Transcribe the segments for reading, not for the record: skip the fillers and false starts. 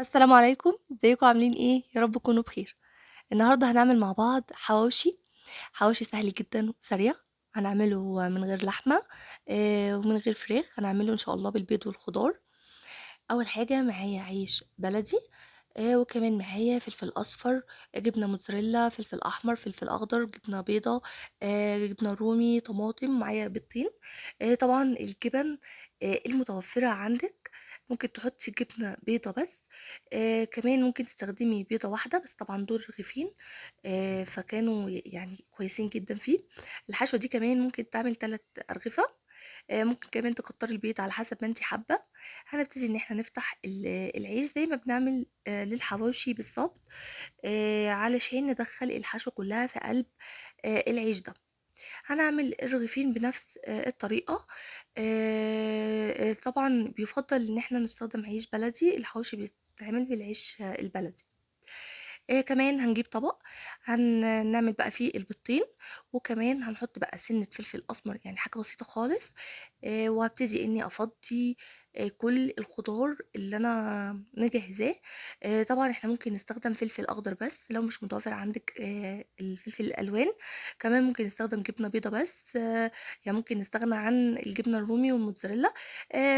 السلام عليكم، ازيكم عاملين ايه؟ يا رب تكونوا بخير. النهارده هنعمل مع بعض حواوشي، حواوشي سهل جدا وسريع. هنعمله من غير لحمه ومن غير فراخ، هنعمله ان شاء الله بالبيض والخضار. اول حاجة معايا عيش بلدي، وكمان معايا فلفل اصفر، جبنه موتزاريلا، فلفل احمر، فلفل اخضر، جبنه بيضة، جبنه رومي، طماطم، معايا بيضتين. طبعا الجبن المتوفرة عندك، ممكن تحطي جبنه بيضة بس، كمان ممكن تستخدمي بيضة واحدة بس، طبعا دول رغيفين، فكانوا يعني كويسين جدا فيه. الحشوه دي كمان ممكن تعمل 3 ارغفه، ممكن كمان تكتري البيض على حسب ما انت حابة. هنبتدي ان احنا نفتح العيش زي ما بنعمل للحواوشي بالظبط، علشان ندخل الحشوه كلها في قلب العيش ده. هنعمل الرغيفين بنفس الطريقة. طبعا بيفضل ان احنا نستخدم عيش بلدي، الحواوشي بيتعمل بالعيش البلدي. كمان هنجيب طبق هنعمل بقى فيه البيضتين، وكمان هنحط بقى سنة فلفل اسمر، يعني حاجة بسيطة خالص. وهبتدي اني افضي كل الخضار اللي انا مجهزاه. طبعا احنا ممكن نستخدم فلفل اخضر بس لو مش متوفر عندك الفلفل الالوان، كمان ممكن نستخدم جبنه بيضة بس، يعني ممكن نستغنى عن الجبنة الرومي والموتزاريلا.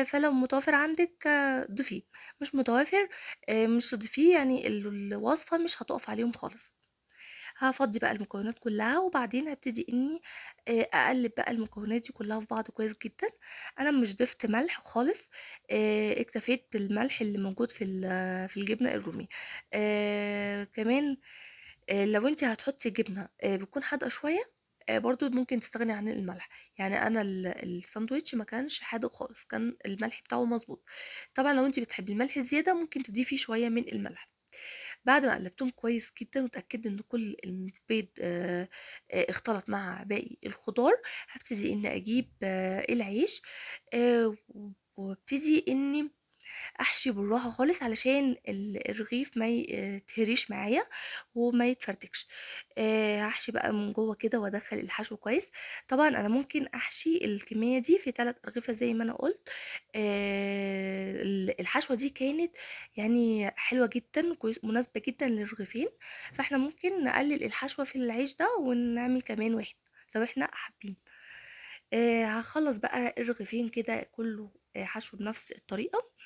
فلو متوفر عندك ضيفيه، مش متوافر مش تضيفيه، يعني الوصفة مش هتقف عليهم خالص. هافضي بقى المكونات كلها، وبعدين هبتدي اني اقلب بقى المكونات دي كلها في بعض كويس جدا. انا مش ضفت ملح خالص، اكتفيت بالملح اللي موجود في الجبنة الرومي. كمان لو انت هتحطي جبنه بتكون حادقه شوية، برضو ممكن تستغني عن الملح. يعني انا الساندوتش ما كانش حادق خالص، كان الملح بتاعه مظبوط. طبعا لو انت بتحبي الملح زيادة ممكن تضيفي شوية من الملح. بعد ما قلبتهم كويس جدا وتأكدت ان كل البيض اختلط مع باقي الخضار، هبتدي اني اجيب العيش، وابتدي اني احشي بالراحة خالص علشان الرغيف ما يتهريش معايا وما يتفرتكش. هحشي بقى من جوه كده وادخل الحشو كويس. طبعا انا ممكن احشي الكمية دي في 3 ارغفه زي ما انا قلت. الحشوه دي كانت حلوة جدا، مناسبة جدا للرغيفين، فاحنا ممكن نقلل الحشوه في العيش ده ونعمل كمان واحد لو احنا حابين. هخلص بقى الرغيفين كده كله، حشو بنفس الطريقة.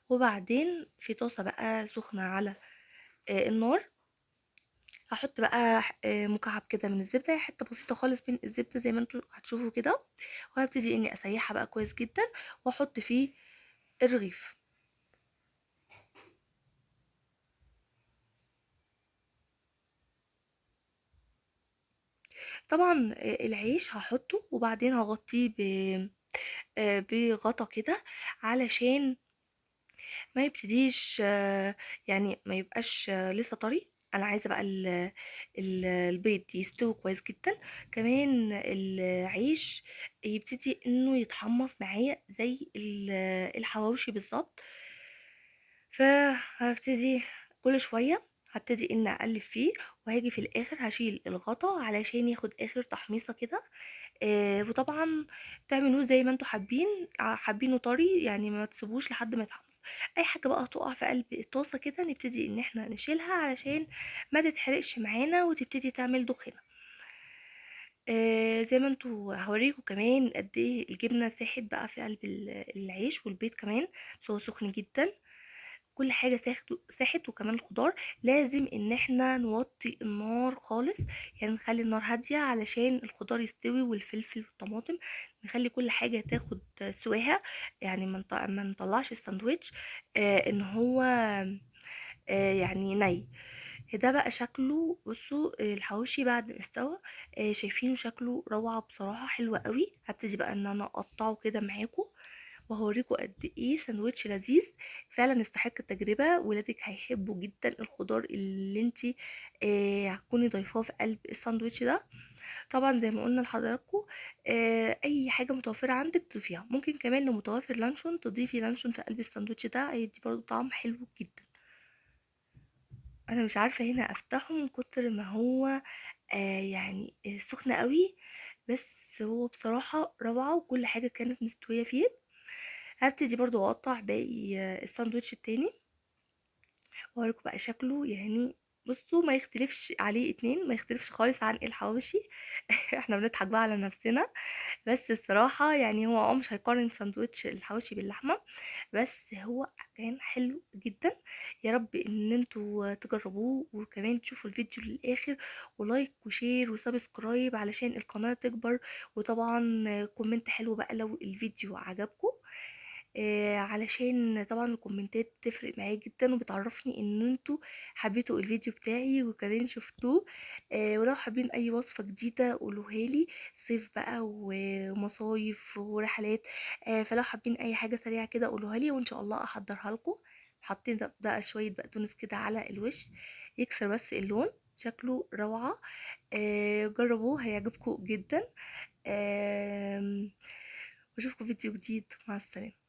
وبعدين في طاسه بقى سخنة على النار، هحط بقى مكعب كده من الزبدة، حتة بسيطة خالص من الزبدة زي ما انتوا هتشوفوا كده، وهبتدي اني اسيحها بقى كويس جدا واحط فيه الرغيف. طبعا العيش هحطه وبعدين هغطيه بغطا كده علشان ما يبتديش، يعني ما يبقاش لسه طري. انا عايزه بقى البيض يستوي كويس جدا، كمان العيش يبتدي انه يتحمص معايا زي الحواوشي بالظبط. فهبتدي كل شوية هبتدي ان اقلب فيه، وهاجي في الاخر هشيل الغطا علشان ياخد اخر تحميصه كده. وطبعا تعملوه زي ما انتوا حابين، حابينه طري يعني ما تسيبوش لحد ما يتحمص. اي حاجة بقى هتقع في قلب الطاسه كده نبتدي ان احنا نشيلها علشان ما تتحرقش معانا وتبتدي تعمل دخنه. زي ما انتوا هوريكم كمان قد ايه الجبنة ساحت بقى في قلب العيش والبيض كمان، بس هو سخن جدا. كل حاجة ساحت، وكمان الخضار. لازم ان احنا نوطي النار خالص، يعني نخلي النار هادية علشان الخضار يستوي والفلفل والطماطم، نخلي كل حاجة تاخد سواها، يعني ما نطلعش الساندوتش ان هو ني. ده بقى شكله، بصوا، الحواوشي بعد ما استوى، شايفين شكله روعه بصراحة، حلو قوي. هبتدي بقى ان انا اقطعه كده معاكم وهوريكم قد ايه ساندوتش لذيذ، فعلا يستحق التجربة. ولادك هيحبوا جدا الخضار اللي انتي، هتكوني ضايفاه في قلب الساندوتش ده. طبعا زي ما قلنا لحضراتكم، اي حاجة متوفرة عندك تضيفيها. ممكن كمان لو متوفر لانشون تضيفي لانشون في قلب الساندوتش ده، هيدي برضو طعم حلو جدا. انا مش عارفه هنا افتحه من كتر ما هو، سخن قوي، بس هو بصراحة روعه وكل حاجة كانت مستوية فيه. هبتدي برضو اقطع باقي الساندوتش التاني. وأوريكم بقى شكله، يعني بصوا ما يختلفش عليه اتنين، ما يختلفش خالص عن الحواوشي. احنا بنضحك بقى على نفسنا، بس الصراحة يعني هو مش هيقارن ساندوتش الحواوشي باللحمة، بس هو كان حلو جدا. يا رب ان انتوا تجربوه، وكمان تشوفوا الفيديو للآخر، و like و share و subscribe علشان القناة تكبر، وطبعا comment حلو بقى لو الفيديو عجبكم، علشان طبعا الكومنتات تفرق معايا جدا، وبتعرفني ان انتوا حبيتوا الفيديو بتاعي وكمان شفتوه. ولو حابين اي وصفة جديدة قولوها لي، صيف بقى ومصايف ورحلات، فلو حابين اي حاجة سريعة كده قولوها لي وان شاء الله احضرها لكم. حاطين بقى شوية بقدونس كده على الوش يكسر بس اللون، شكله روعة. جربوه هيعجبكم جدا. واشوفكم فيديو جديد. مع السلامة.